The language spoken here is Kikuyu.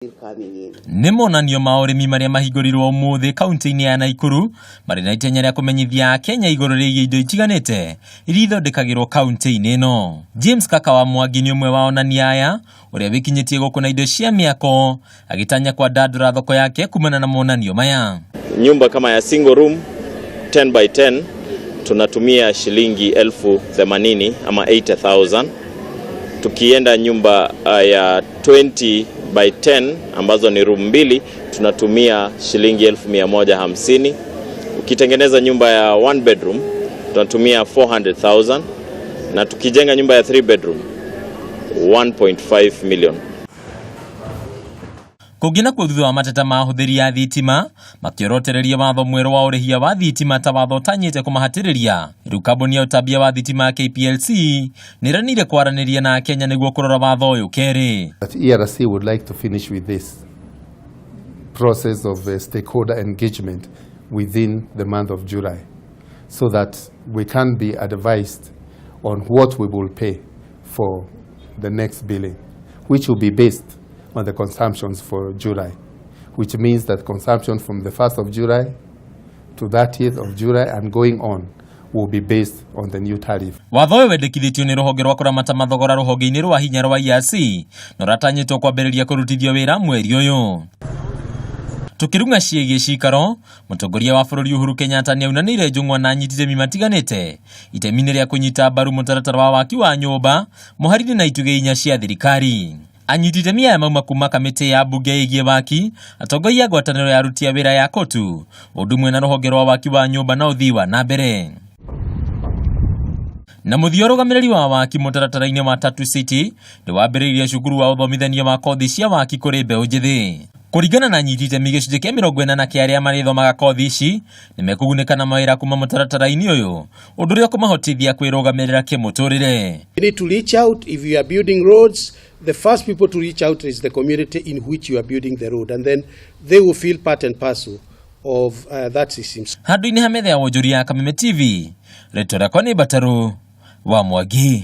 Nĩ monanio ma ũrĩmi marĩa mahingũrirwo ũmũthĩ kaunti-inĩ ya Naikuru marĩ na itanya rĩa kũmenyithia Akenya igũrũ rĩgiĩ indo itiganĩte iria ithondekagĩrwo kaunti-inĩ ĩno. James Kaka wa Mwangi nĩ ũmwe wa onania aya ũrĩa wĩkinyĩtie gũkũ na indo cia mĩako agĩtanya kwandandũra thoko yake kumana na monanio maya. Nyumba kama ya single room 10 by 10 tunatumia shilingi 80,000 ama 80,000. Tukienda nyumba ya 20 by 10 ambazo ni room mbili tunatumia shilingi 150,000. Ukitengeneza nyumba ya one bedroom tunatumia 400,000 na tukijenga nyumba ya 3 bedroom 1.5 million. Kũngĩ nakuo thutha wa mateta ma ahũthĩri a thitima makĩorotereria watho mwerũ wa ũrĩhia wa thitima ta watho ũtanyĩte kũmahatĩrĩria, rĩu kambuni ya ũtambia wa thitima ya KPLC nĩĩranĩire kwaranĩria na Akenya nĩguo kũrora watho ũyũ kerĩ. That ERC would like to finish with this process of stakeholder engagement within the month of July so that we can be advised on what we will pay for the next billing, which will be based on the consumptions for July, which means that consumption from the 1st of July to 30th of July and going on will be based on the new tariff. Watho ũyũ wendekithĩtio nĩ rũhonge rwa kũramata mathogora rũhonge-inĩ rwa hinya rwa EAC na ũratanyĩtwo kwambĩrĩria kũrutithio wĩra mweri ũyũ. Tukĩrung'a ciĩgiĩ cikaro, mũtongoria wa bũrũri Uhuru Kenyatta nĩaunanĩire njũng'wa na anyiti itemi matiganĩte itemi-inĩ rĩa kũnyita mbaru mũtaratara wa waki wa nyũmba mũhari-inĩ na itugĩ inya cia thirikari. Anyiti itemi aya mauma kuma kamĩtĩ ya mbunge ĩgiĩ waki, atongoria a ngwatanĩro ya aruti a wĩra ya KOTU, ũndũ ũmwe na rũhonge rwa waki wa nyũmba na ũthii wa na mbere. Na mũthia ũrũgamĩrĩri wa waki mũtaratara-inĩ wa Tatu City nĩwambĩrĩirie cukuru wa ũthomithania wa kothi cia waki kũrĩ mbeũ njĩthĩ. Kũringana na anyiti itemi gĩcunjĩ kĩa 40 kĩa arĩa marĩthomaga kothi ici nĩmekũgunĩka na mawĩra kuma mũtaratara-inĩ ũyũ, ũndũ ũrĩa ũkũmahotithia kwĩrũgamĩrĩra kĩmũtũrĩre. You need to reach out. If you are building roads, the first people to reach out is the community in which you are building the road, and then they will feel part and parcel of that system. Handũ-inĩ ha metha ya wonjoria ya Kameme TV, rĩtwa rĩakwa nĩ Mbatarũ wa Mwangi.